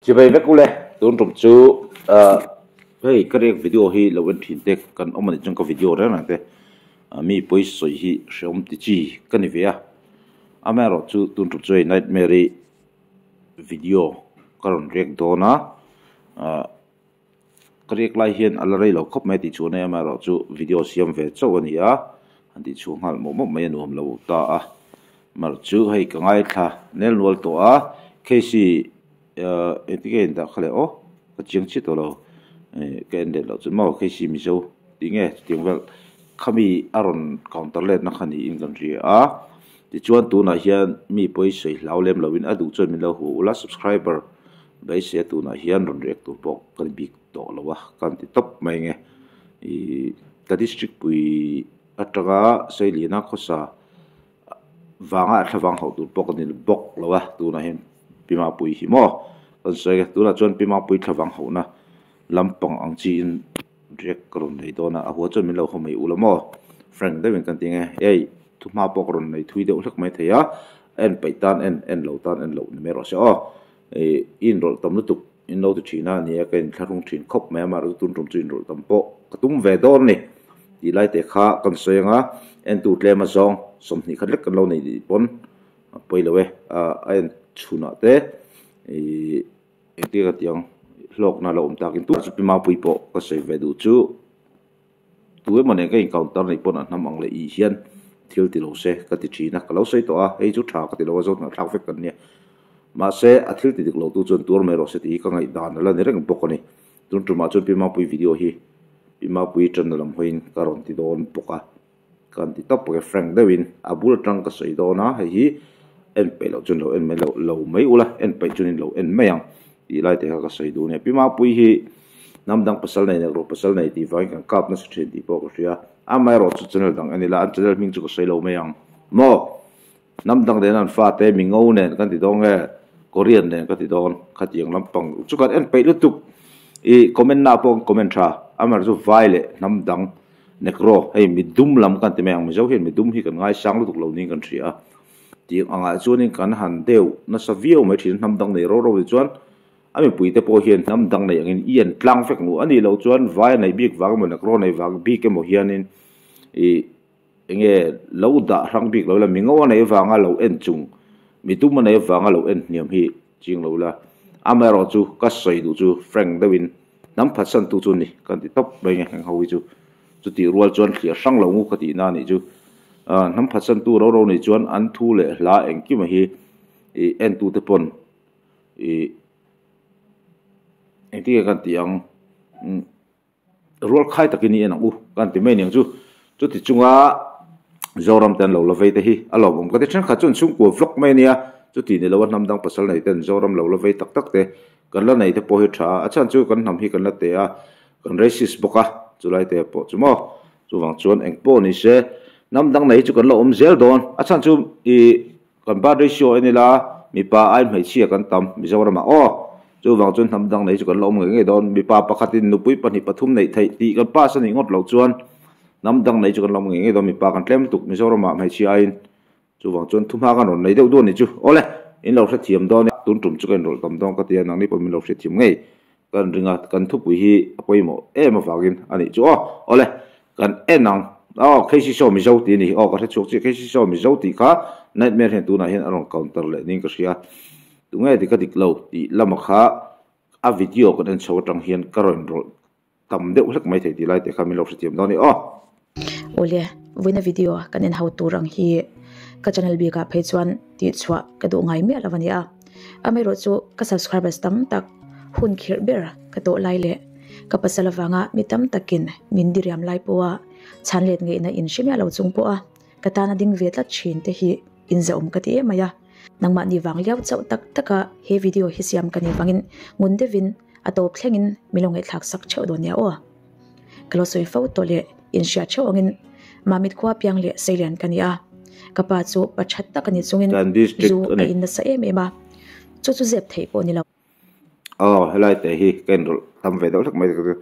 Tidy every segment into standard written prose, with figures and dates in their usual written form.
Chibai vek ule tun tum chu hei ka riak video hi lo en thin te kan awm anih chuan ka video reng reng te mi pawi sawi hi hrehawm ti chi ka ni ve a amaherawh chu tun tum chu hei nightmare-i video ka rawn riak dawn a ah ka riak lai hian a la rei lo khawp mai tih chuan hei amaherawh chu video siam ve chauh a ni a han tih chhuah nghal mawp mawp mai a nuam lo ta a amaherawh chu hei ka ngaithla nel nual tawh a Casey ahh engtin nge indah kha le aw ka chiang chiah tawh lo eh ka en let loh chuan maw Casey mizo tih nge chutiang vel khami a rawn counter let na kha niin kan hria a tichuan tunah hian mi pawi sawi hlau lem loin a duh chuan min lo hu ula subscriber Beisei a tunah hian rawn react tur pawh ka ni bik tawh lo a, ka han ti tawp mai nge. Ih ka district pui atanga Seiliana khawsa vanga a thlavang hauh tur pawh ka ni bawk lo a, tunah hian Pimapui hi maw kan sawi nge. Tunah chuan Pimapui thlavang hauhna lampang ang chiin react ka rawn nei dawn a, a hua chuan min lo haw mai ula maw. Frank deuhin kan ti nge, ei thuhma pawh ka rawn nei thui deuh hlek mai thei a, en peih tan en, en lo tan en loh ni mai rawh se aw. Ih i inrawlh tam lutuk in lo ti thin a nia ka inthlahrung thin khawp mai a mahse tun tum chu inrawlh tam pawh ka tum ve dawn a ni tih lai te kha kan sawi ang a entu tlem a zawng 20 khat lek kan lo nei tih pawn a pawi lo e a en chhunah te ih engtin ka tih ang hlawkna a lo awm takin tunah chu Pimapui pawh ka sawi ve duh chu. Tu emaw nen ka encounter neih pawn a hnam ang leh ih hian thil ti lo se ka ti thin a, ka lo sawi tawh a, hei chu tha ka ti lo a, zawt ngaihthlak vek kan nia. Mahse, a thil ti dik lo tu chuan tuar mai rawh se tih hi ka ngaihdan a la ni reng bawk a ni. Tun tumah chuan Pi Mapui video hi Pi Mapui tanna lam hawiin ka rawn ti dawn bawk a, ka han ti tawp bawk e, frank deuhin a bul atang ka sawi dawn a, hei hi en peih loh chuan lo en mai lo lo mai ula, en peih chuan in lo en mai ang tih lai te kha ka sawi duh a nia. Pi Mapui hi. Hnam dang pasal nei nek rawh pasal nei tih vangin kan kap nasa thin tih pawh ka hria. Amaherawh chu channel dang en ila an channel hming chu ka sawi lo mai ang maw. Hnam dang nen an fate mi ngo nen kan ti dawn nge Korean nen ka ti dawn khatiang lampang chu kan en peih lutuk i comment na pawh kan comment tha amaherawh chu vai leh hnam dang negro hei mi dum lam kan ti mai ang mizo hian mi dum hi kan ngaisang lutuk lo niin kan hria a tiang angah chuanin kan han deuh nasa viau mai thin hnam dang nei ro ro ni chuan A mipuite pawh hian hnam dang nei angin i en tlang vek nu. A nih loh chuan vai a neih bik vang emaw Negro nei vang bik emaw hianin ih enge lo dah hrang bik lo la, mi ngo a neih vanga lo en chung, mi tum a neih vanga lo en hniam hi ching lo la. Amaherawh chu ka sawi duh chu frank deuhin hnam phatsantu chu ni kan ti tawp mai nge heng ho hi chu. Chutih rual chuan thliah hrang lo ngu ka tihna a nih chu. Hnam phatsantu ro ro nih chuan an thu leh hla engkima hi ih entute pawn ih engtin nge kan tih ang rual khai takin i en ang u kan ti mai aniang chu chuti chunga Zoram te an lo la vei te hi a lawmawm ka ti thenkhat chuan chhungkua vlog mai ania chuti ni lo a hnam dang pasal nei ten Zoram lo la vei tak tak te kan la nei te pawh hi tha a chhan chu kan hnam hi kan la te a kan racist bawk a chulai te pawh chu maw chuvang chuan engpawh ni se hnam dang nei hi chu kan la awm zel dawn a chhan chu ih. Kan birth ratio en ila, mipa ai hmeichhia kan tam Mizoramah aw. Chuvang chuan hnam dang nei chu kan la awm ngei ngei dawn. Mipa pakhatin nupui pahnih pathum neih theih tih kan pass a nih ngawt loh chuan hnam dang nei chu kan la awm ngei ngei dawn. Mipa kan tlem lutuk Mizoramah hmeichhia aiin. Chuvang chuan thuhma kan rawn nei deuh duh a nih chu. Awle, in lo hrethiam dawn e. Tun tum chu ka inrawlh tam dawn ka ti a, nangni pawh min lo hrethiam ngei. Kan ring a, kan thupui hi a pawimawh em avangin a nih chu aw. Awle, kan en ang. Aw, KC Show Mizo tih a ni. Aw, ka hre chhuak chiah. KC Show Mizo tih kha Nightmare hian tunah hian a rawn counter leh niin ka hria. Tunge dik a dik lo tih lama kha a video kan en chho atang hian ka rawn rawlh tam deuh hlek mai thei tih lai te kha min lo hrethiam dawn a ni aw. Awle, vawiina video kan en ho tur ang hi ka channel bikah phei chuan tih chhuah ka duh ngai miah lo a ni a. Amaherawh chu ka subscribers tam tak hun khirh ber ka tawh lai leh ka pasal avanga mi tam takin min diriam lai pawha chhan let ngeihna in hre miah lo chung pawha ka tana ding ve tlat thin te hi inzahawm ka ti em mai a. Nangmahni vang liau chauh tak taka he video hi siam ka nih vangin ngun deuhin a tawp thlengin min lo ngaihthlak sak theuh dawn nia aw. Ka lo sawi fo tawh leh inhriat theuh angin Mamit khua piang leh Seilian ka ni a, ka pa chu pa that tak a ni chungin zu a in nasa em em a, chu chu zep theih pawh a ni lo. Aw, helai te hi ka inrawlh tam ve deuh hlek mai ka ti.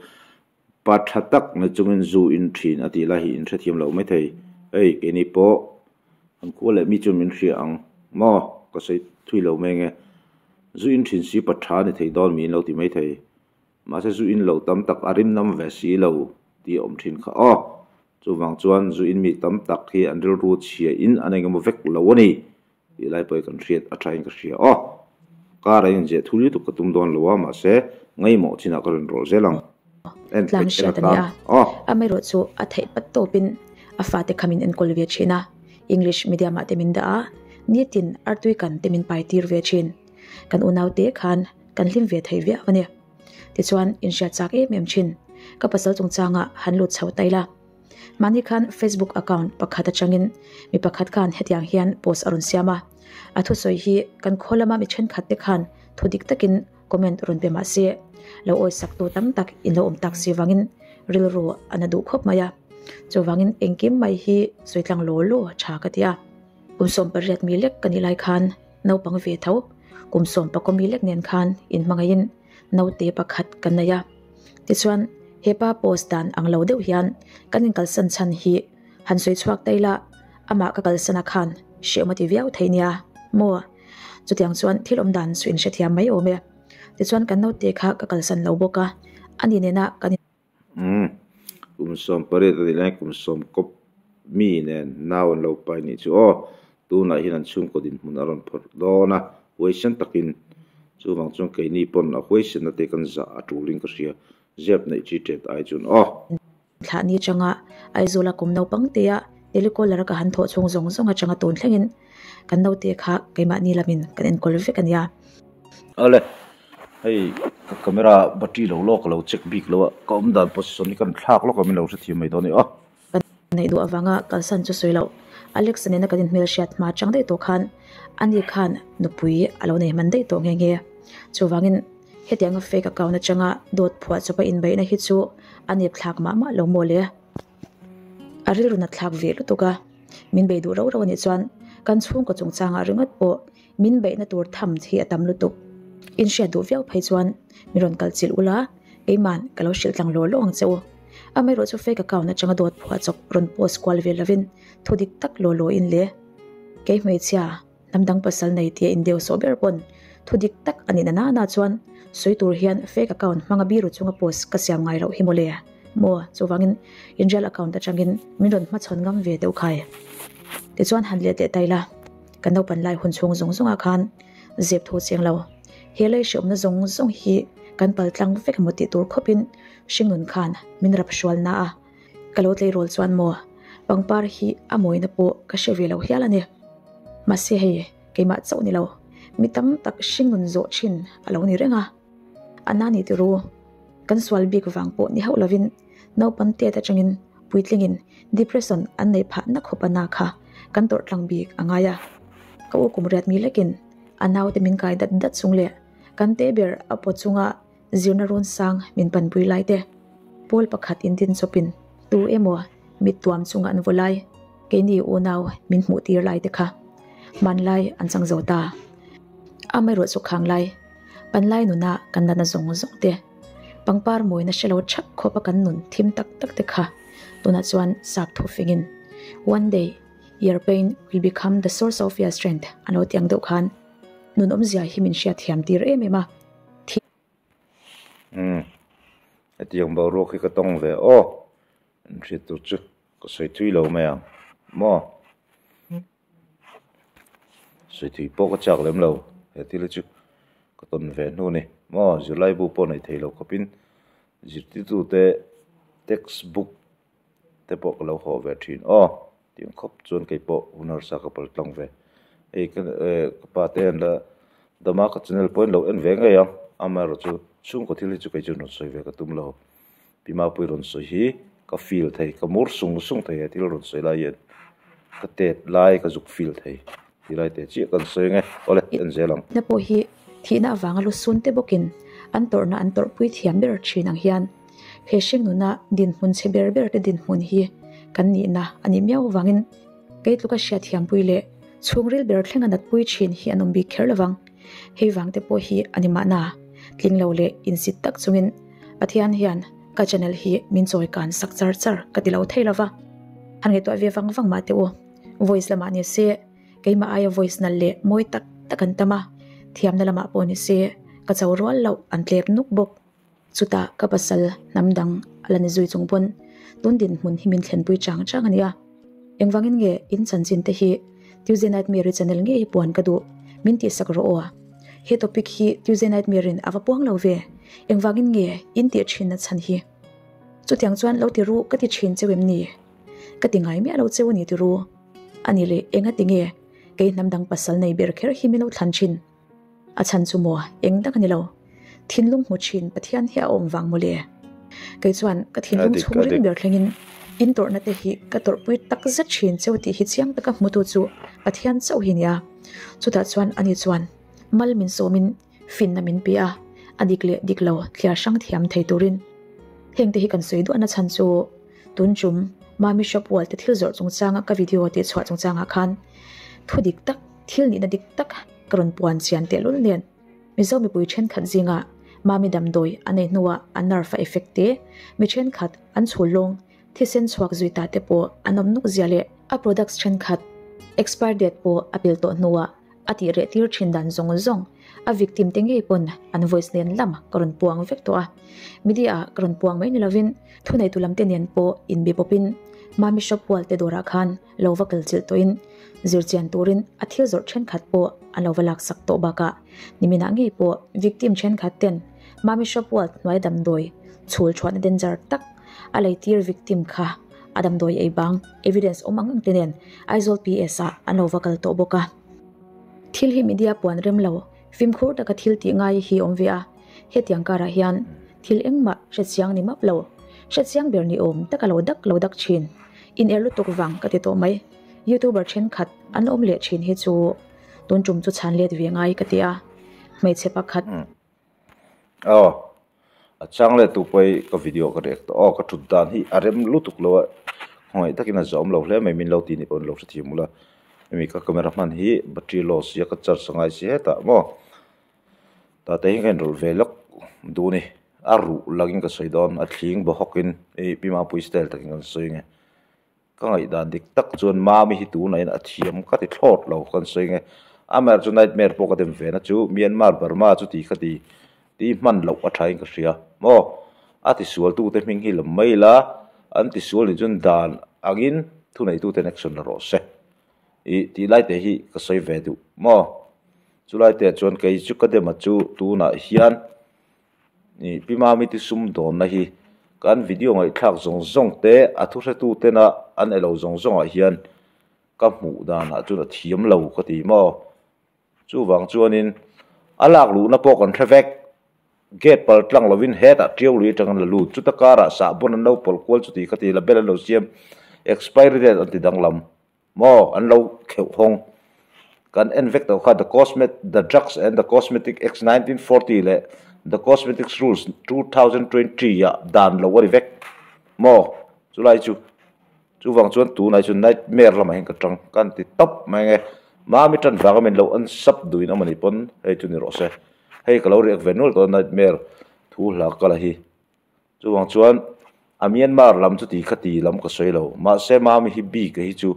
Pa tha tak ni chungin zu in thin a tih lai hi in hrethiam lo maithei. Hei keini pawh an khua leh mi chu min hria ang maw? Ka sawi thui lo mai nge. Zu in thin si pa tha ni thei dawn miin lo ti mai thei. Mahse zu in lo tam tak a rim nam ve si lo tih a awm thin kha aw. Chuvang chuan zu in mi tam tak hi an rilru chhia in an engemaw vek lo a ni tih lai pawh hi kan hriat a thain ka hria aw. Car a inziah thul lutuk ka tum dawn lo a mahse ngaimawh chinah ka rawn rawlh zel ang. En Tlang peih en hriat a ni atan a, aw. amaherawhchu a theih pat tawpin a fate kha min enkawl ve thin a, English medium ah te min dah a, nitin artui kan te min pai tir ve thin. Kan unaute khan kan hlim ve thei viau a ni. Tichuan inhriat chak em em thin. Ka pasal chungchangah han lut chho ta ila. Mahni khan Facebook account pakhat atangin mi pakhat khan hetiang hian post a rawn siam a. A thusawi hi kan khaw lama mi thenkhat te khan thu dik takin comment rawn pe mah se, lo awisaktu tam tak in lo awm tak si vangin rilru a na duh khawp mai a. Chuvangin engkim mai hi sawi tlang law law tha ka ti a. Kum 18 mi lek ka nih lai khan naupang ve tho kum 19 mi lek nen khan inhmangaihin naute pakhat kan nei a. Tichuan, hepa post dan ang lo deuh hian kan inkalsan chhan hi han sawi chhuak ta ila, amah ka kalsana khan hrehawm a ti viau thei nia maw? Chutiang chuan thil awm dan chu inhrethiam mai awm e. Tichuan kan naute kha ka kalsan lo bawk a, ani nena kan. Umm, kum 18 a nih lai kum sawm kawp mi nen nau an lo pai nih chu aw, tunah hian an chhungkaw dinhmun a rawn phawrh dawn a, huaisen takin chuvang chuan keini pawn a huaisenna te kan zah a tulin ka hria, zep neih chi tet ai chuan aw. Thlah ni atanga Aizawla kum naupang tea telecaller a ka han thawh chhung zawng zawng atanga tun thlengin kan naute kha keimahni lamin kan enkawl vek a nia. Awle, hei ka camera battery lo lawk ka lo check bik lo a, ka awm dan position hi kan thlak lawk a min lo hrethiam mai dawn a ni aw. Ka neih duh avanga kalsan chu sawi loh, Alex nena kan inhmelhriat hma chang daih tawh khan ani khan nupui a lo nei hman daih tawh nghe nghe. Chuvangin hetianga fake account atanga dawt phuah chawpa inbeihna hi chu a nep thlak mah mah lo maw le. A rilru nat thlak ve lutuk a, min bei duh rauh rauh a nih chuan kan chhungkaw chungchangah ringawt pawh Min beihna tur tham hi a tam lutuk. In hriat duh viau phei chuan min rawn kal chilh ula, keiman ka lo hrilh tlang law law ang che u. Amaherawh chu fake account atanga dawt phuah chawp rawn post kual ve lovin thu dik tak law law in le. Kei hmeichhia, hnam dang pasal nei tia in deu sawh ber pawn thu dik tak a nih na na na chuan sawi tur hian fake account hmanga biru chunga post ka siam ngai loh hi mawle. Maw, chuvangin in real account atangin min rawn hmachhawn ngam ve deuh khai. Tichuan han let leh ta ila. Ka naupan lai hun chhung zawng zawngah khan zep thu chiang lo. He lei hreawmna zawng zawng hi kan pal tlang vek emaw tih tur khawpin hringnun khan min rap hrual na a. Ka lo tleirawl chuan maw pangpar hi a mawina pawh ka hre ve lo hial a ni. Mahse hei keimah chauh ni lo, mi tam tak hringnun zawh thin a lo ni reng a. A na ni tiru, kan sual bik vang pawh ni hauh lovin naupang tet atangin puitlingin depression an nei phah na khawp a na kha kan tawrh tlang bik a ngai a. Ka u kum riat mi lekin a naute min kai dat dat chung leh kan te ber a paw chunga zirna rawn sang min panpui lai te, pawl pakhat in din chawpin tu emaw mit tuam chunga an vaw lai, keini unau min hmuh tir lai te kha hmanlai an chang zo ta. Amaherawhchu khang lai. Panlai nuna kan natna zawng zawng te, pangpar mawina hre lo thap khawpa kan nun thim tak tak te kha tunah chuan sap thu fingin One day your pain will become the source of your strength an lo ti ang deuh khan nun awmzia hi min hriat thiam tir em em a. Thi. Umm, hetiang boruak hi ka tawng ve aw, an hriat tur chu ka sawi thui lo mai ang maw? Sawi thui pawh ka chak lem lo, he thil hi chu ka tawn ve hnu a ni maw, zirlai bu pawh neih theih loh khawpin zirtirtute text book te pawh ka lo haw ve thin aw tiang khawp chuan kei pawh hun harsa ka pal tlang ve, hei ka eh ka pa te an la dam a ka channel pawhin lo en ve ngei ang amaherawhchu chhungkaw thil hi chu kei chuan rawn sawi ve ka tum lo. Pi Mapui rawn sawi hi ka feel thei, ka mur sung sung thei he thil rawn sawi lai hian ka tet lai ka zuk feel thei ti lai teh chiah kan sawi ang e, awle en zel ang. Na pawh hi thihna avanga lu sun te bawkin an tawrhna an tawrhpui thiam ber thin ang hian he hringnuna dinhmun chhe ber ber te dinhmun hi kan nihna a nih miau avangin kei tluka hriatthiampui leh chhungril ber thlenga natpui thin hi an awm bik kher lovang. Hei vang te pawh hi a ni mahna tling lo leh insit tak chungin Pathian hian ka channel hi min chawi kan sak char char ka ti lo thei lova. Han ngaihtuah ve vang vang mah teh u. Voice lamah ni se keimah aia voice nalh leh mawi tak tak an tam a. Thiamna lamah pawh ni se ka cho rual loh an tlep nuk bawk. Chutah ka pasal hnam dang a la ni zui chung pawn tun dinhmun hi min thlenpui chang chang a nia. Engvangin nge in chanchin te hi Tuesday Nightmare-i channel ngei hi puan ka duh min tihsak rawh aw. He topic hi Tuesday Nightmare-in a va puang lo ve. Engvangin nge in tih thinna chhan hi? Chutiang chuan lo ti ru ka ti thin cheu em ni? Ka ti ngai miah lo cheu a ni ti ru. A ni leh enga ti nge kei hnam dang pasal nei ber kher hi min lo thlan thin? A chhan chu maw eng dang a ni lo. Thinlung hmu thin Pathian hi a awm vang mawle. Kei chuan ka thinlung chhung ring ber thlengin in tawrhna te hi ka tawrhpui tak zet thin cheu tih hi chiang taka hmutu chu Pathian chauh hi nia. Chutah chuan ani chuan mal min sawmin finna min pe a, a dik leh dik lo thliar hrang thiam thei turin. Hengte hi kan sawi duahna chhan chu tun chum Mami Shop World te thil zawrh chungchanga ka video tihchhuah chungchangah khan thu dik tak, thil nihna dik tak ka rawn puan chian tehlul nen Mizo mipui thenkhat zingah Mami damdawi a nei hnuah a nerve a effect te, mi thenkhat an chhul lawng thisen chhuak zui ta te pawh an awm nuk zia leh a products thenkhat expire date pawh a pel tawh hnuah a tih reh tir thin dan zawng zawng a victim te ngei pawn an voice nen lam ka rawn puang vek tawh a. Media ah ka rawn puang mai ni lovin thuneitu lam te nen pawh inbe pawpin Mami shop wall te dawrah khan lo va kal chilh tawhin zirchian turin a thil zawrh thenkhat pawh an lo va laksak tawh bakah niminah ngei pawh victim thenkhat ten Mami shop wall hnuai damdawi chhul thuahna danger tak a leitir victim kha a damdawi ei bang evidence awm ang ang te nen Aizawl PS ah an lo va kal tawh bawk a. Thil hi media puan rem lo fimkhur taka thil tih ngai hi awm ve a, hetiang karah hian thil engmah hrechiang ni map lo, hrechiang ber ni awm taka lo dak lo dak thin, in er lutuk vang ka ti tawh mai. Youtuber thenkhat an awm leh thin hi chu tun tum chu chhan let ve ngai ka ti a, hmeichhe pakhat. Aw, a chang leh tu pawh hi ka video ka react tawh aw, ka thut dan hi a rem lutuk lo a, khawngaih takin a zawm lo hle mai min lo ti ni pawh an lo hrethiam ula, hemi ka camera hman hi battery low sia ka charge a ngai si hetah maw, tah te hian ka inrawlh ve lawk duh a ni, a ruh langin ka sawi dawn a thling bawhawkin ih Pi Mapui style takin kan sawi ang e. Ka ngaihdan dik tak chuan Mami hi tunah hian a thiam ka ti thlawt lo kan sawi nge. Amaherawh chu nightmare pawh ka dem ve na chu Myanmar Burma chu ti kha ti ti hman loh a tha in ka hria maw. A tisual tute hming hi lam mai ila an tisual nih chuan dan angin thuneituten action la rawh se. Ih tih lai te hi ka sawi ve duh maw. Chulai te ah chuan kei chu ka dem a chu tunah hian. Ih Pi Mami te sumdawnna hi kan video ngaihthlak zawng zawng te a thu hretu tena an elo zawng zawng ah hian ka hmuh danah chuan a thiam lo ka ti maw chuvang chuanin a lak luhna pawh kan hre vek gate pal tlang lovin hetah tiau lui atang an la lut chuta karah sahbawn an lo pawlh kual chuti kha ti label an lo siam expiry date an ti danglam. Maw an lo kheuh hawng. Kan en vek tawh kha The Cosmet The Drugs and the Cosmetic Acts 1940 leh The Cosmetics Rules 2020 ah dan lo a ni vek. Maw chulai chu chuvang chuan tunah hi chuan nightmare lamah hian ka tang ka han ti tawp mai nge. Mami tan vanga min lo unsub duhin a mawni pawn hei chu ni rawh se. Hei ka lo react ve nual tawh a nightmare thu hla ka la hi. Chuvang chuan a Myanmar lam chuti khati lam ka sawi lo. Mahse Mami hi bik a hi chu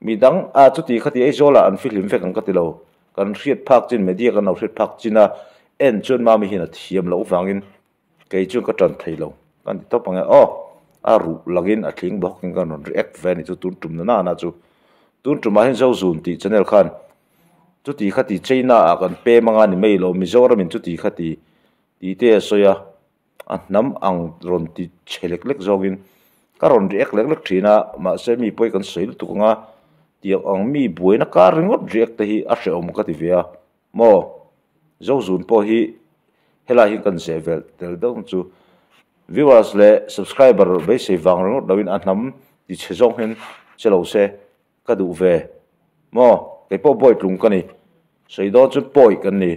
midang ah chuti khati Aizawl ah an fihlim vek ang ka ti lo. Kan hriat phak chin media kan lo hriat phak chin a en chuan Mami hian a thiam loh vangin kei chuan ka tan thei lo. Ka ni tawp ang e aw a ruh langin a tling bawkin ka rawn react ve a ni chu tun tum na nana chu. Tun tumah hian Zozun tih channel khan chuti khati China ah kan pem anga ni mai lo Mizoram in chuti khati tih te a sawi a. A hnam ang rawn ti chhe lek lek zawngin ka rawn react lek lek thin a, mahse mi pawi kan sawi lutuk ang a, tiang ang mi buaina kar ringawt react te hi a hrehawm ka ti ve a, maw Zozun pawh hi helai hi kan zeh vel tel deuh ang chu, viewers leh subscriber beisei vang ringawt loin a hnam ti chhe zawng hian che lo se ka duh ve, maw keipawh bawitlung ka ni, sawi dawn chuan pawi kan ni,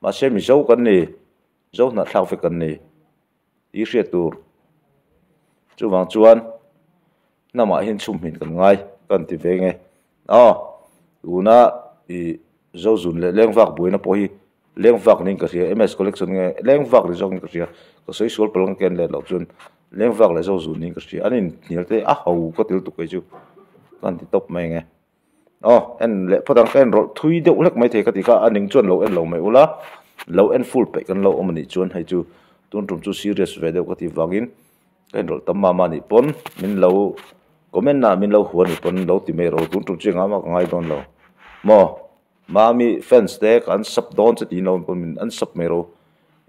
mahse Mizo kan ni. Zo hnahthlak vek an ni tih hriat tur. Chuvang chuan hnamah hian chhumhmin kan ngai ka han ti ve nge. Aw tuna ih Zozun leh Lengvak buaina pawh hi Lengvak niin ka hria MS collection nge Lengvak ni zawkin ka hria ka sawi sual palh ang ken let loh chuan Lengvak leh Zozun niin ka hria an inhnial te a ho ka ti lutuk kei chu ka han ti tawp mai nge. Aw en leh phawt ang ka en rawlh thui deuh hlek maithei ka ti kha a ning chuan lo en lo mai ula lo en full peih kan lo awm a nih chuan hei chu tun tum chu serious ve deuh ka tih vangin ka inrawlh tam mah mah nih pawn min lo comment ah min lo hua nih pawn lo ti mai rawh tun tum chu engah mah ka ngai dawn lo maw mami fans te ka an sub dawn che tiin lo awm pawn min an sub mai rawh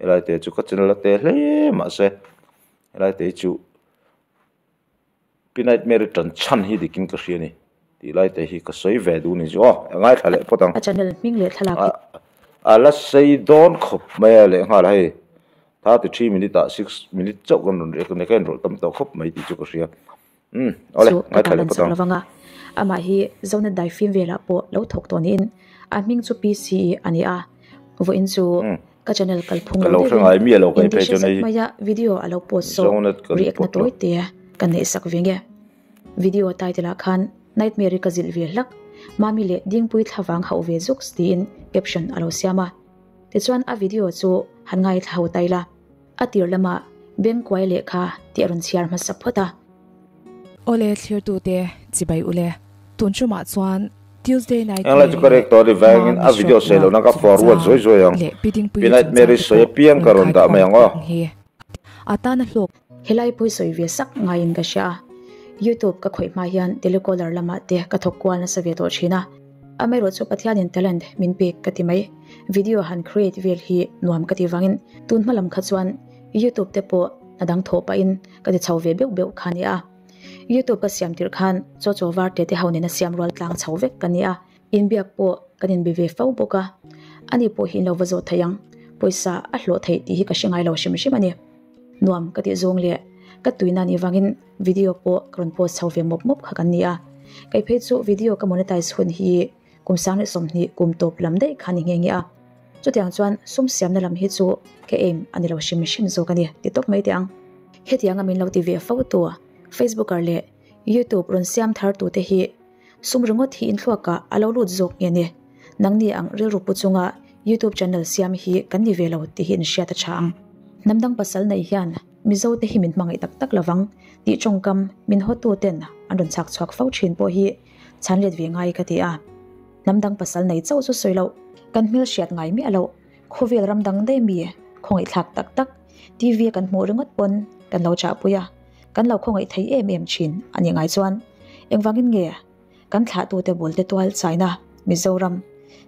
helai te chu ka channel a te hle mahse helai te hi chu. Pi Nightmare i ṭan chhan hi dikin ka hria ni tih lai te hi ka sawi ve duh ni chu aw, a ngaithla leh phawt ang. A channel hming leh thlalak hi. A la sei dawn khawp mai a lehnghal a hei 33 minute ah 6 minute chauh kan rawn riak a nia ka inrawlh tam tawh khawp mai tih chu ka hria. Umm awle Chu ka ngaithla tan leh an phawt chak ang. lovang a, amah hi Zonet daifim velah pawh lo thawk tawh niin a hming chu PCE a ni a, vawiin chu Ka channel kalphung Ka lo lo hre deuhin ngai miah lo kai inti phei hre chuan zet hei maia video a lo post zawk Zonet kan react na pawt lo. tawi te ka neih sak ve nge. Video title ah khan Nightmare i ka zilh ve hlak, Mami leh Dingpui thlavang hauh ve zuks tiin caption a lo siam a. Tichuan a video chu han ngaithla ho tai la. A tir lamah Bengkuai lehkha tih a rawn chhiar hmasa phawt a. Awle thlirtute chibai ule tun tumah chuan Tuesday Englai chu Nightmare ka rek tawh a ni vangin Mami a video Shop sawi Work lohna ka forward chungchang zuai zuai ang. leh Pi Dingpuii Pi Nightmare-i chungchang te sawi pawh apiang rawn ka rawn dah khaikhawm mai ang aw. ang hi a tana hlawk. Helai pawh sawi ve sak ngaiin ka hria a, YouTube ka khawih hma hian telecaller lamah te ka thawk kual nasa ve tawh thin a, amaherawhchu Pathianin talent min pek ka ti mai, video han create vel hi nuam ka ti vangin tun hma lam kha chuan YouTube te pawh hna dang thawh pahin ka ti chho ve beuh beuh kha a ni a. YouTube ka siam tirh khan chaw chaw var te te ho nena siam rual tlang chho vek ka ni a, inbiak pawh kan inbe ve fo bawk a, ani pawh hi in lo va zawh thei ang, pawisa a hlawh theih tih hi ka hre ngai lo hrim hrim a ni. Nuam ka tih zawng leh ka tuina nih vangin video pawh ka rawn post chho ve mawp mawp kha kan ni a, kei phei chu video ka monetize hun hi kum 2020 kum tawp lam daih kha ni nghe nghe a, chutiang chuan sum siamna lam hi chu ka aim a ni lo hrim hrim zawk a ni ti tawp mai teh ang. Hetianga min lo ti ve fo tu Facebooker leh YouTube rawn siam thar tute hi sum ringawt hi inthluakah a lo lut zawk nge ni? Nangni ang rilru pu chunga YouTube channel siam hi kan ni ve lo tih hi inhriat a tha ang. Hnam dang pasal nei hian Mizo te hi min hmangaih tak tak lovang tih tawngkam min hawtu ten an rawn chhak chhuak fo thin pawh hi chhan let ve ngai ka ti a. Hnam dang pasal nei chauh chu sawi loh kan hmelhriat ngai miah loh. Khawvel ram dang daih mi khawngaihthlak tak tak TV a kan hmuh ringawt pawn kan lo chahpui a, kan lo khawngaih thei em em thin a nih ngai chuan engvangin nge kan thlahtute bul te tual China, Mizoram,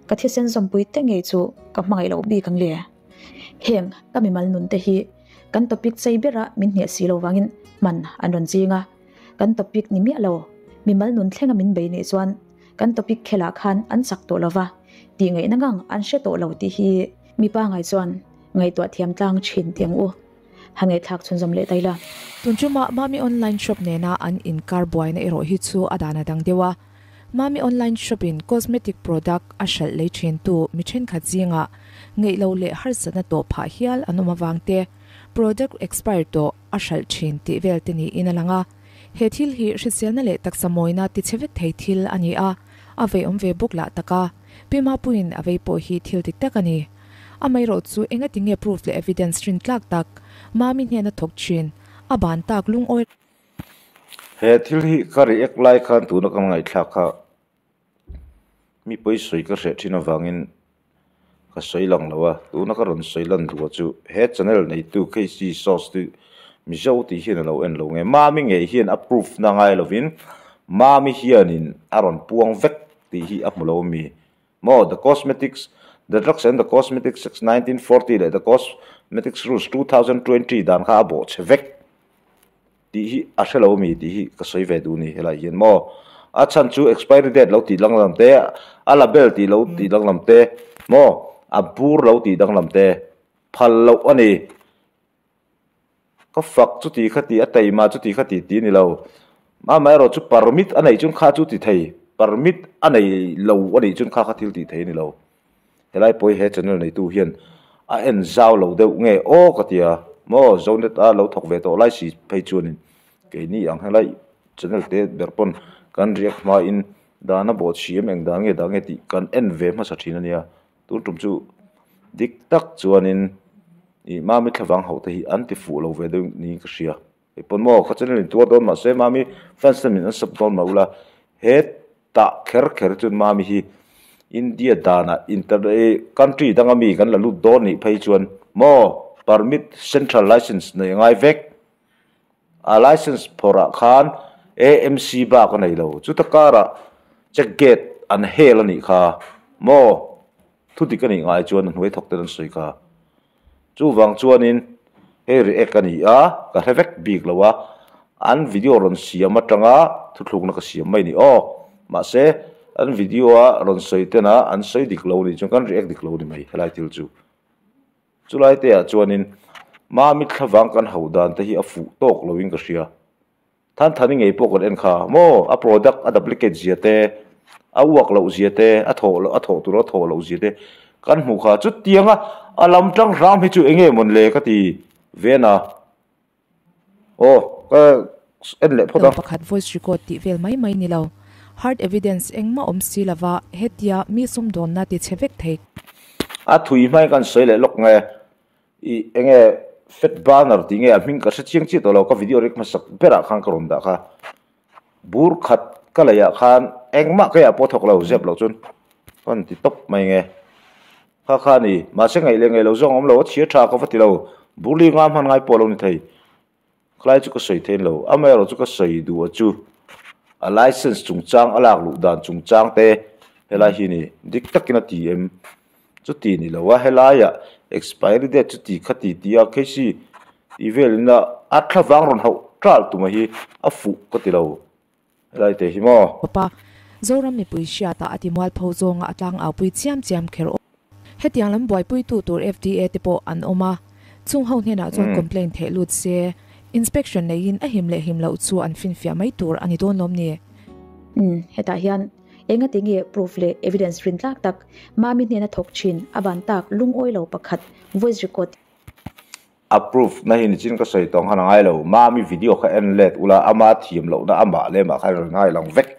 ka thisen zawmpui te ngei chu ka hmangaih loh bik ang le? Heng ka mimal nun te hi kan topic chei bera min hneh si lo vangin hman an rawn ching a, kan topic ni miah lo mimal nun thlenga min bei nih chuan Kan topic khelah khan an chak tawh lova, tih ngaihna ngang an hre tawh lo tih hi mipa ngai chuan ngaihtuah thiam tlang thin tih ang u. Han ngaihthlak chhunzawm leh ta ila. Tun ṭuma Mami Online Shop nena an inkar buaina erawh hi chu a dan a dang deuh a. Mami Online Shop-in cosmetic product a hralh lei ṭhintu mi ṭhenkhat zingah ngeih lo leh harsatna tawh phah hial an awm avang te, product expire tawh a hralh ṭhin tih vel te niin a lang a. He thil hi hriselna leh taksa mawina tichhe vek thei thil a ni a, a veiawm ve bawk lah tak a. Pi Mapuiin a vei pawh hi thil dik tak a ni. Amaherawh chu engati nge proof leh evidence rin tlak tak Mami hnena thawk thin a ban tak lungawi He thil hi ka react lai khan tuna ka ngaihthlak kha mi pawi sawi ka hreh thin avangin ka sawi lang lo a, tuna ka rawn sawi lan duh chu he channel neitu KC Sauce chu Mizo tih hian a lo en lo nge, Mami ngei hian a proof na ngai lovin Mami hianin a rawn puang vek tih hi a hmu lo ami maw The Cosmetics The Drugs and the Cosmetics Act 1940 leh The Cosmetics Rules 2020 dan kha a bawh chhe vek. Tih hi a hre lo mi tih hi ka sawi ve duh ni helai hian maw a chhan chu expiry date lo tih danglam te a label tih lo tih danglam te maw a bur lo tih danglam te phal loh a ni ka fak chuti kha ti a taima chuti kha ti ti a ni lo amaherawh chu permit a neih chuan kha chu ti thei permit a nei lo a nih chuan kha kha thil tih thei a ni lo. Helai pawh hi he channel neitu hian a en zau lo deuh nge aw ka ti a, maw Zonet a lo thawk ve tawh lai si phei chuanin keini ang helai channel te ber pawn kan riak hmain dan a bawh chhiam eng dan nge dan nge tih kan en ve hmasa thin a nia, tun tum chu dik tak chuanin ih Mami thlavang ho te hi an ti fuh lo ve deuh niin ka hria, hei pawn maw ka channel in tuar dawn mahse Mami fans te min an sub dawn mah ula he. Tah kher kher chuan Mami hi India danah inter country danga mi kan la lut dawn nih phei chuan maw permit central license nei ngai vek. A license phawrh ah khan AMC bak a nei lo. Chuta karah check gate an hel a nih kha maw thu dik a nih ngai chuan a hnuai thawk ten an sawi kha. Chuvang chuanin hei react a ni a, ka hre vek bik lo a, an video rawn siam atanga thuthlukna ka siam mai a ni aw. Mahse, an video a rawn sawi tena an sawi dik lo nih chuan kan react dik lo a ni mai helai thil chu. Chulai te ah chuanin Mami thlavang kan hauh dan te hi a fuh tawk loin ka hria. Than Thani ngei pawh kan en kha maw a product a duplicate zia te, a uak loh zia te, a thawh loh a thawh tur a thawh loh zia te kan hmuh kha. Chutianga a lam tang hram hi chu eng nge mawn le ka ti ven a. Aw ka en leh phawt a. Pakhat voice record tih vel mai mai ni lo. Hard evidence engmah awm si lova hetia mi sumdawnna ti chhe vek thei. A thui hmai kan sawi leh lawk nge. Ih enge fat banner tih nge a hming ka hre chiang chiah tawh lo ka video rek hmasak berah khan ka rawn dah kha bur khat ka lei ah khan engmah ka ah pawh thawk lo zep loh chuan ka rawn ti tawp mai nge kha kha a ni mahse ngaih leh ngaih lo zawng a awm lo a chhia tha ka va ti lo bur li nga hman ngai pawh a lo ni thei khalai chu ka sawi thein lo amaherawh chu ka sawi duh a chu a license chungchang a lak luh dan chungchang te helai hi ni dik takin a ti em. Chuti ni lo a, helaiah expiry date chuti kha ti ti a Casey tih velin a a thlavang rawn hauh ṭal tuma hi a fuh ka ti lo helai te hi maw. Pa, Zoram mipui hriatah a ti mualpho zawnga a tlang aupui chiam chiam kher awm. Hetiang lam buaipuitu tur FDA te pawh an awm a, chung ho hnenah chuan complaint theh lut se, inspection neiin a him leh him loh chu an finfiah mai tur a ni dawn lawm ni? Umm, hetah hian Engati nge proof leh evidence rin tlak tak Mami hnena thawk thin a ban tak lungawi lo pakhat voice record A proof na hi nichin ka sawi tawng khan a ngai lo. Mami video kha en let ula ama thiam lohna amah leh amah khan rawn ngai lang vek.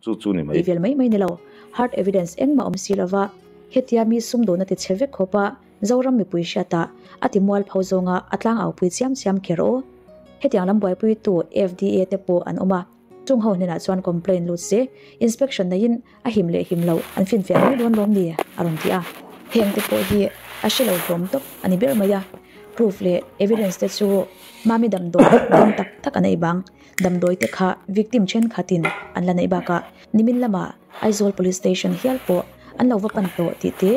Chu chu ni mai. Tih vel mai mai ni lo. Hard evidence engmah awm si lova hetia mi sumdawn a ti chhe vek khawp a Zoram mipui hriatah a ti mualpho zawnga a tlangaupui chiam chiam kher aw. Hetiang lam buaipuitu FDA te pawh an awm a. Chung ho hnenah chuan complaint lut se, inspection neiin a him leh him loh an finfiah mai dawn lawm ni? a rawn ti a. Heng te pawh hi a hre lo hlawm tawp a ni ber mai a, proof leh evidence te chu Mami damdawi dam tak tak a neih bang, damdawi te kha victim thenkhatin an la neih bakah nimin lamah Aizawl Police Station hial pawh an lo va pan tawh tih te,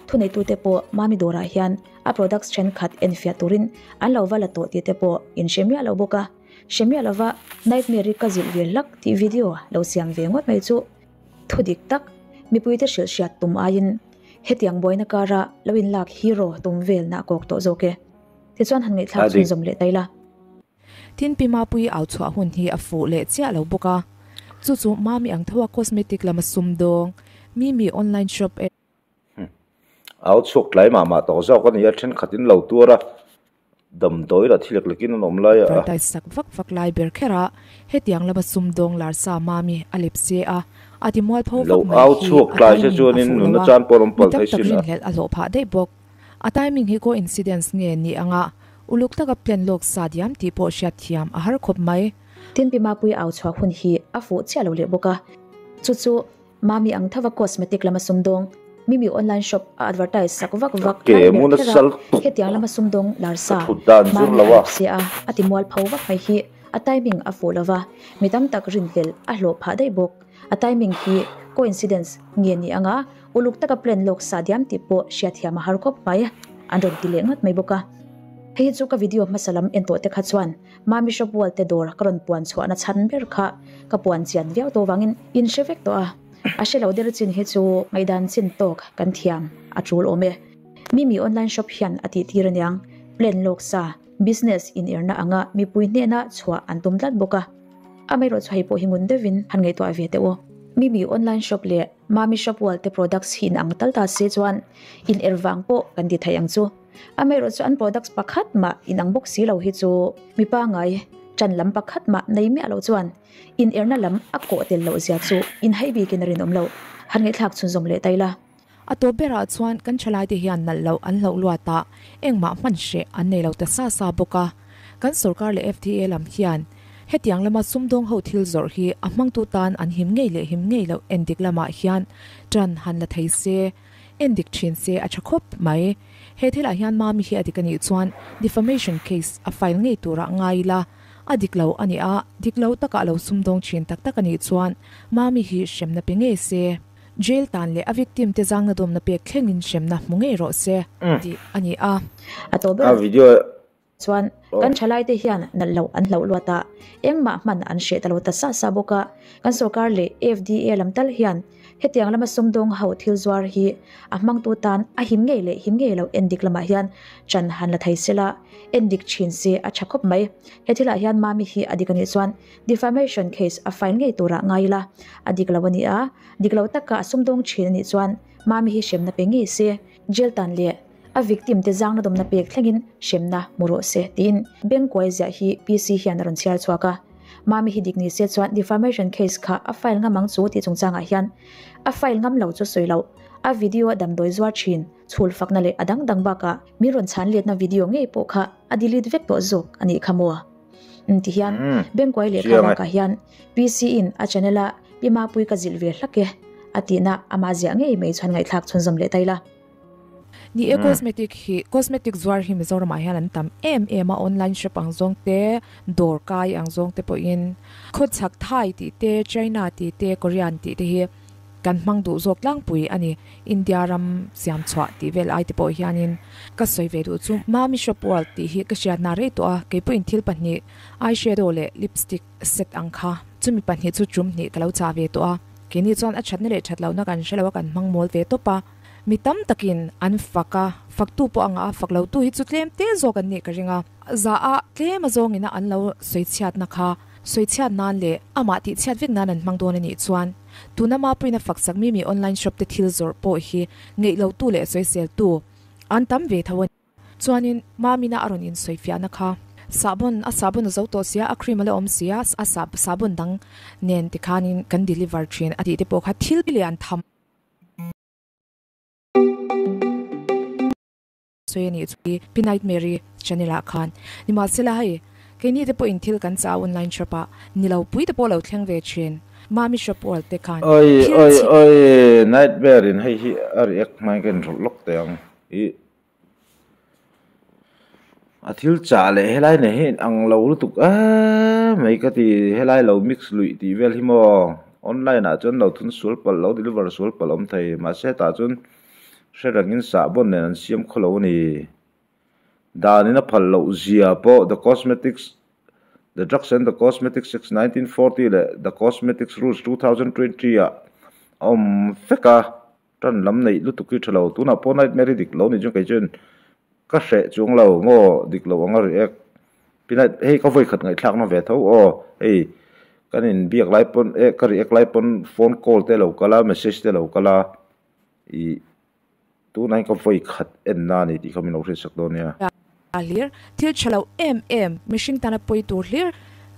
thuneitute pawh Mami dawrah hian a products thenkhat enfiah turin an lo va la tawh tih te pawh in hre miah lo bawk a. Hre miah lova Nightmare-i ka zilh ve hlak tih video lo siam ve ngawt mai chu thu dik tak mipuite hrilh hriat tum aiin hetiang buaina kara lo inlak hero tum vel na kawk tawh zawk e. Tichuan han ngaihthlak chhunzawm leh tai la. Tin Pi Mapuii au chhuah hun hi a fuh leh chiah lo bawk a, chu chu Mami ang tho a cosmetic lama sumdawng Mimi online shop e. Au chhuak tlai mah mah tawh zawk a ni a, thenkhat in lo tuar a, damdawi lah thil lek lekin an awm lai a. Advertise sak vak vak lai ber kher a, hetiang lama sumdawng lar sa Mami a lep se a, a ti mualpho Lo vak mai au hi chhuak a tlai se timing a chuanin fuh lo nunna a, chan pawh an awm mi palh tam thei tak sin a. rinhlelh a hlawh phah daih bawk. A timing hi coincidence nge ni anga uluk taka plan lawk sa diam tih pawh hriatthiam a har khawp mai. Tin Pi Mapuii au chhuah hun hi a fuh chiah lo leh bawk a, chu chu Mami ang thava cosmetic lama sumdawng, Mimi online shop a advertise sak vak vak Ke lai ber muna kher a, sal tuk hetiang lama sumdawng lar ka sa, thut dan zur Mami lo a a. rep sia a, a ti mual pho vak mai hi a timing a fuh lova, mi tam tak rinhlelh a hlawh phah daih bawk. A timing hi coincidence nge ni anga uluk taka plan lawk sa diam tih pawh hriatthiam a har khawp mai, an rawn ti leh ngat mai bawk a. Hei hi chu ka video hmasa lam en tawh te kha chuan Mami shop wall te dawr ka rawn puan chhuahna chhan ber kha ka puan chian viau tawh vangin in hre vek tawh a, a hre lo der chin hi chu ngaihdan chin tawk kan thiam a tul awm e. Mimi online shop hian a tih tir aniang, plan lawk sa, business in erna anga mipui hnena chhuah an tum tlat bawk a. Amaherawhchu hei pawh hi ngun deuhin han ngaihtuah ve teh u. Mimi online shop leh Mami shop wall te products hi in ang tal ta se chuan in er vang pawh kan ti thei ang chu. Amaherawh chu an products pakhat mah inang bawk si lo hi chu mi pangai tan lam pakhat mah nei miah lo chuan in erna lam a kawh tel loh zia chu in hai bikin a rinawm loh. Han ngaihthlak chhunzawm leh ta ila. A tawp berah chuan kan thalaite hian nalh loh an hlauh luat a, engmah hman hreh an nei lo ta sa sa bawk a. Kan sorkar leh FDA lam hian. Hetiang lama sumdawng ho thil zawrh hi a hmangtu tan an him ngei leh him ngei loh endik lamah hian tan han la thei se, endik thin se a tha khawp mai. He thilah hian Mami hi a dik a nih chuan defamation case a file ngei turah ngai ila, a dik lo a nih a, dik lo taka a lo sumdawng thin tak tak a nih chuan Mami hi hremna pe ngei se. Jail tan leh a victim te zangna dawmna pek thlengin hremna hmu ngei rawh se tih a ni a. A tawh ber. A video Chuan, kan thalaite hian nalh loh an hlauh luat a, engmah hman an hreh ta lo ta sa sa bawk a. Kan sorkar leh FDA lam tal hian hetiang lama sumdawng ho thil zuar hi a hmangtu tan a him ngei leh him ngei loh endik lamah hian chan han la thei sela, endik thin se a tha khawp mai. He thilah hian Mami hi a dik a nih chuan defamation case a file ngei turah ngai ila, a dik lo a ni a, dik lo taka a sumdawng thin a nih chuan Mami hi hremna pe ngei se, jail tan leh A victim te zangna dawmna pek thlengin hremna hmu rawh se tiin Bengkuai ziah hi PC hian a rawn chhiar chhuak a. Mami hi dik ni se chuan defamation case kha a file ngam ang chu tih chungchangah hian a file ngam lo chu sawi loh. A video a damdawi zuar thin, chhul fakna leh a dang dang bakah min rawn chhan letna video ngei pawh kha a delete vek tawh zawk a nih kha maw? Ti hian Bengkuai lehkha bakah hian PC in a channel a Pi Mapui ka zilh ve hlak e a tihna amah ziah ngei mai chuan ngaihthlak chhunzawm leh ta ila. Ni e cosmetic hi cosmetic zuar hi Mizoramah hian an tam em em a online shop ang zawng te dawr kai ang zawng te pawhin khawchhak Thai tih te China tih te Korean tih te hi kan hmang duh zawk tlangpui a ni India ram siam chhuah tih vel ai te pawh hianin ka sawi ve duh chu Mami shop world tih hi ka hriatna rei tawh a keipawhin thil pahnih eyeshadow leh lipstick set ang kha chumi pahnih chu tum hnih ka lo chah ve tawh a keini chuan a thatna leh that lohna kan hrelo a kan hmang mawl ve tawp a. Mi tam takin an fak a, faktu pawh a ngah a, fak lotu hi chu tlem te zawk an nih ka ring a. Za a tlem a zawngin a an lo sawichhiatna kha sawichhiat nan leh amah tihchhiat vek nan an hmang dawn a nih chuan tuna Mapuina faksak Mimi online shop te thil zawrh pawh hi ngeih lotu leh sawiseltu an tam ve tho a ni. Chuanin Mamina a rawn insawifiahna kha sahbawn a sahbawn a zo tawh sia, a cream a la awm sia, a sahbawn dang nen tikhanin kan deliver thin a tih te pawh kha thil lian tham. Sawi a nih chu i Pi Nightmare-i channel ah khan nimahsela hei keini te pawhin thil kan chah a online shop ah nilo pui te pawh lo thleng ve thin Mami shop world te khan Oi thil oi chhi oi Nightmare in hei hi a react hmain ka inrawlh lawk teh ang i a thil chah leh helai nen hi ang lo lutuk em mai ka ti helai lo mix luih tih vel hi maw online ah chuan lo thun sual palh lo deliver sual palh awm thei mahse hetah chuan hre rengin sahbawn nen an siam khaw lo a ni danin a phal loh zia pawh the cosmetics the drugs and the cosmetics act 1940 leh the cosmetics rules 2020 ah a awm vek a. Tan lam neih lutuk hi tha lo. Tunah pawh Nightmare hi dik lo ni chuan kei chuan ka hreh chuang lo maw dik lo anga react. Pi Night hei ka vawi khat ngaihthlakna ve tho aw hei kan in biak lai pawn eh ka react lai pawn phone call te lo kal a message te lo kal a ih tunah hian ka vawi khat en na a ni tih kha min lo hriatsak dawn nia. Hlir thil tha lo em em mihring tana pawi tur hlir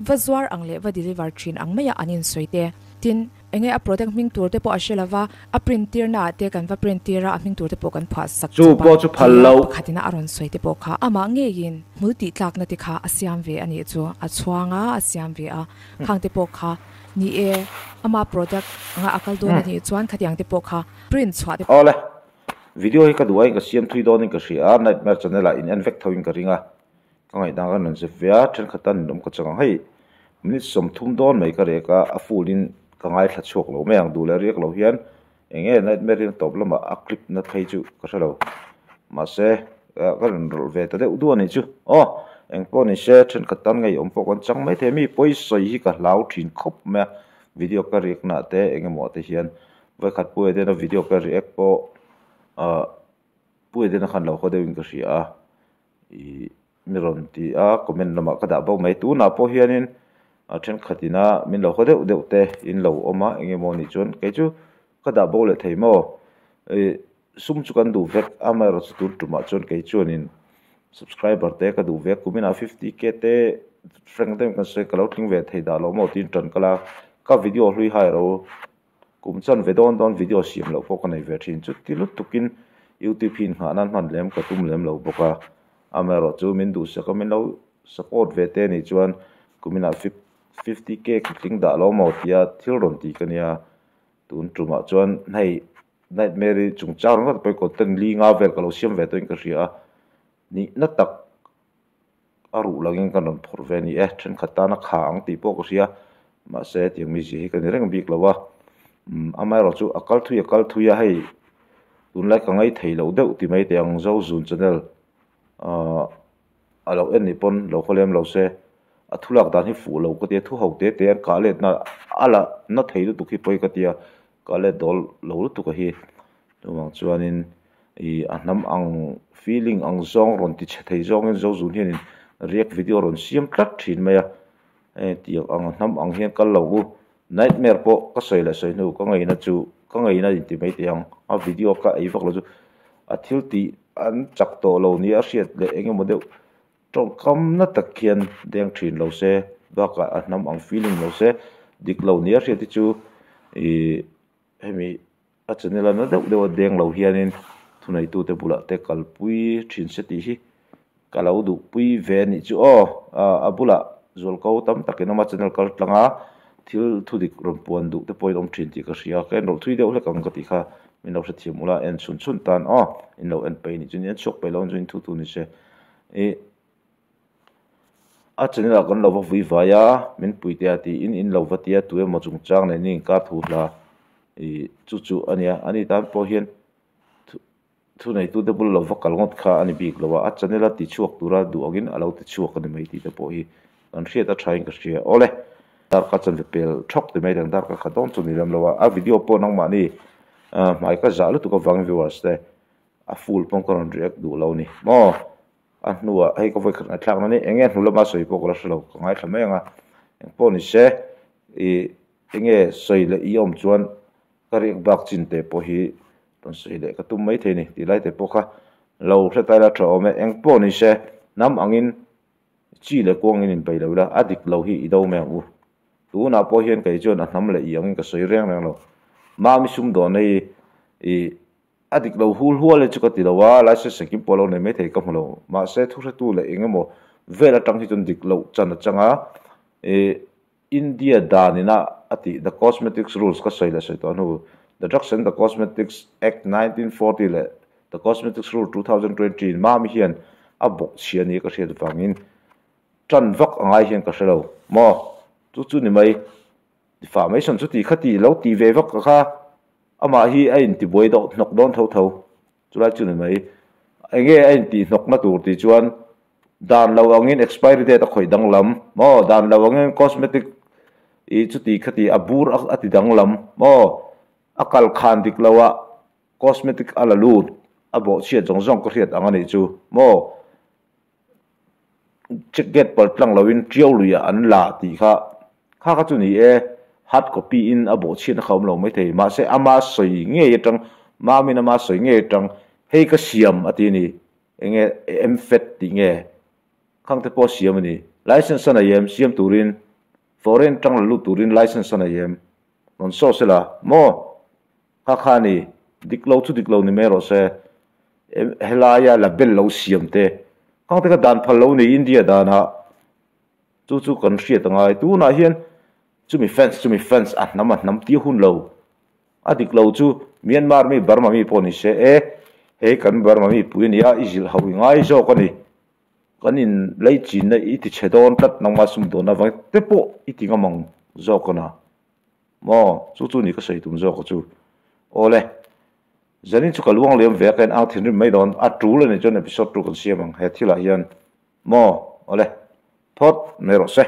va zuar ang leh va deliver thin ang maia an insawi te. Tin, enge a product hming tur te pawh a hre lova, a print tir naah te kan va print tir a, a hming tur te pawh kan phuah sak Chu chawp a, pawh chu phal tia lo. pakhatin a rawn sawi te pawh kha amah ngeiin hmul tih tlakna te kha a siam ve a nih chu, a chhuang a, a siam ve a, khang te pawh kha ni e, ama product anga a kal dawn a nih chuan khatiang te pawh kha print chhuah te. Awle, video hi ka duh aiin ka siam thui dawnin ka hria a, Nightmare channel ah in en vek tho in ka ring a, Ka ngaihdan ka rawn zep ve a, thenkhat tan in awm ka chang ang. Hei minute 30 dawn mai ka rek a, a full in ka ngaithla chhuak lo mai ang. Duh leh riak lo hian eng nge Nightmare in a tawp lamah a clip na phei chu ka hre lo. Mahse ka rawn rawlh ve ta deuh duh a nih chu. Aw eng pawh ni se thenkhat tan ngei awm pawh kan chang maithei a, mi pawi sawi hi ka hlau thin khawp mai a, video ka riak na te eng emaw te hian vawikhat Pu Edena video ka react pawh ah Pu Edena khan lo haw deuhin ka hria a. Ih mi rawn ti a comment lamah ka dah bawk mai tunah pawh hianin a thenkhat ina min lo haw deuh deuh te in lo awm a eng emaw nih chuan kei chu ka dah bo leh thei maw ih sum chu kan duh vek amaherawhchu tun tumah chuan kei chuanin subscriber te ka duh vek kuminah 50k te frank deuhin kan sawi ka lo tling ve thei dah lo maw tiin tan kal a ka video hlui hai ro Kum chan ve dawn dawn video siam loh pawh ka nei ve thin. Chuti lutukin YouTube hi inghah nan hman lem ka tum lem lo bawk a. Amaherawhchu min duhsak a, min lo support ve te anih chuan kuminah 50k ka tling dah lo maw tia thil rawn ti ka nia tun tumah chuan hei nightmare chungchang ringawt pawhin content li nga vel ka lo siam ve tawhin ka hria a nihna tak a ruh langin kan rawn phawrh ve a ni e thenkhat tana kha ang tih pawh ka hria mahse tiang mizia hi ka ni reng bik lo a amaherawh chu a kal thui a kal thui a hei tunlai ka ngai thei lo deuh ti mai teh ang zo zun channel ahh a lo en nih pawn lo khaw lem lo se a thu lak dan hi fuh lo ka tia thu ho te te an kah let na a la na thei lutuk hi pawi ka tia kah let dawl lo lutuk a hi chuvang chuanin ih a hnam ang feeling ang zawng rawn ti chhe thei zawngin zo zun hianin react video rawn siam tlat thin mai a hei tiang ang hnam ang hian kal lo u nightmare pawh ka sawi leh sawi hnu ka ngaihna chu ka ngaihna inti mai teh ang a video ka ei vak lo chu a thil tih an chak tawh lo nia a hriat leh eng emaw deuh tawngkam na tak hian deng thin lo se bakah a hnam ang feeling lo se dik lo nia a hriat hi chu ih hemi a channel a na deuh deuh a deng lo hianin thuneitute bulah te kalpui thin se tih hi ka lo duhpui ve a nih chu aw a bulah zualko tam takin awm a channel kal tlang a thil thu dik rawn puan duh te pawhin awm thin tih ka hria ka en rawh thui deuh hlek ang ka tih kha min lo hrethiam ula en chhun chhun tan aw in lo en peih a nih chu en chhuak peih lo chu in thu thu ni se ih a channel ah kan lo va vui vai a min pui teh a tiin in lo va tia tu emaw chungchang nen in inkar thu hla ih chu chu a nia ani tan pawh hian Thuneitute bul lo va kal ngawt kha a ni bik lo a, a channel a tichhuak tura duh angin a lo tichhuak a ni mai tih te pawh hi kan hriat a thain ka hria. Awle, darkar chanve pel thawk ti mai dang darkar khat dawn chu ni lem lo a, a video pawh nangmahni hmai ka zah lutuk avangin viewers te a full pawn ka rawn react duh lo a ni maw? A hnuah hei ka vawikhat ngaihthlak na ni eng nge hnu lama sawi pawh ka la hre lo ka ngaithla mai ang a, engpawh ni se ih eng nge sawi leh i awm chuan Ka riak bak chin te pawh hi rawn sawi leh ka tum mai thei ni tih lai te pawh kha lo hre ta ila tha awm e. Eng pawh ni se hnam angin chi leh kuangin inbei lo ila a dik lo hi i do mai ang u. Tunah pawh hian kei chuan a hnam leh i angin ka sawi reng reng lo. Mami sumdawnna hi i a dik lo hul hual e chu ka ti lo a, license engkim pawh lo nei mai thei ka hmu lo. Mahse thuhretu leh eng emaw vel atang hi chuan dik loh chan atanga i India dan ina a tih The Cosmetics Rules ka sawi leh sawi tawh hnu The Drugs and the Cosmetics Act 1940 leh The Cosmetics Rule 2020 in Mami hian a bawk chhia nia ka hriat vangin tan vak a ngai hian ka hre lo maw chu chu ni mai defamation chu ti kha ti lo ti ve vak kha amah hi a intibuai deuh hnawk dawn tho tho. Chulai chu ni mai. Enge a intihhnawkna tur tih chuan dan lo angin expiry date a khawih danglam maw, dan lo angin cosmetic ih chuti khati a bur a ti danglam maw, a kal khan dik lo a cosmetic a la lut a bawhchhiat zawng zawng ka hriat ang a nih chu maw, check gate pal tlang loin tiau luiah an la tih kha kha kha chu ni e hard copy in a bawhchhiatna kha awm lo maithei mahse ama sawi ngei atang mamin ama sawi ngei atang hei ka siam a ti a ni enge mfet tih nge khang te pawh a siam a ni license a nei em siam turin foreign tang la lut turin license a nei em rawn saw sela maw. Kha kha ni, dik lo chu dik lo ni mai rawh se. Helaia label lo siam te, khang te kha dan phal lo ni India danah chu chu kan hriat a ngai. Tunah hian chumi fans chumi fans a hnam a hnam tir hun lo. A dik lo chu Myanmar mi Burma mi pawh ni se e, hei kan Burma mi pui a nia i zilh ho i ngai zawk a ni. Kan in lei chinna i ti chhe dawn tlat nangmah sumdawn avangin te pawh i ti ngam ang zawk a na. Maw? Chu chu ni ka sawi tum zawk a chu. Awle. Zanin chu ka luang liam ve a, ka en ang thinrim mai dawn. A tul a nih chuan episode tu kan siam ang he thilah hian. Maw? Awle. Phawt mai rawh se.